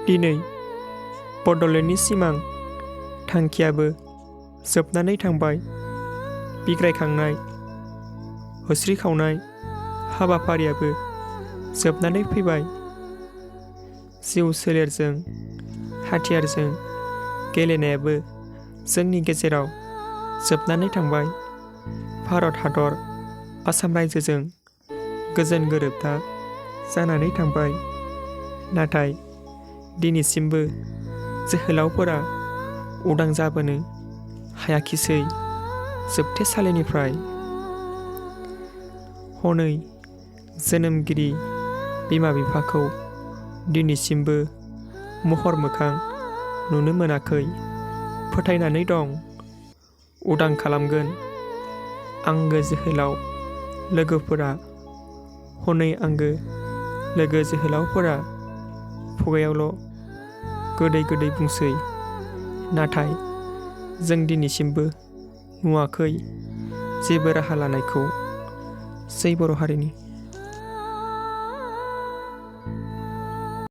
दिनै बड'लेण्डनि सिमां थांखियाबो जोबनानै थांबाय। बिग्रायखांनाय होस्रिखावनाय हाबाफारियाबो जोबनानै फैबाय। जिउ सोलेरजों हाथियारजों गेलेनायाबो जोंनि गेजेराव जोबनानै थांबाय। भारत हादर आसाम रायजोजों गोजोन गोरोबथा जानानै थांबाय। नाथाय दिनैसिमबो जोहोलावफोरा उदां जाबोनो हायाखिसै जोबथेसालिनिफ्राय। हनै जोनोमगिरि बिमा बिफाखौ दिनैसिमबो महर मोखां नुनो मोनाखै। फोथायनानै दं उदां खालामगोन आंगो जोहोलाव लोगोफोरा। हनै आंगो लोगो जोहोलावफोरा खुगायावल' गोदै गोदै बुंसै, नाथाय जों दिनैसिमबो नुवाखै जेबो राहा लानायखौ। जै बर' हारिनि।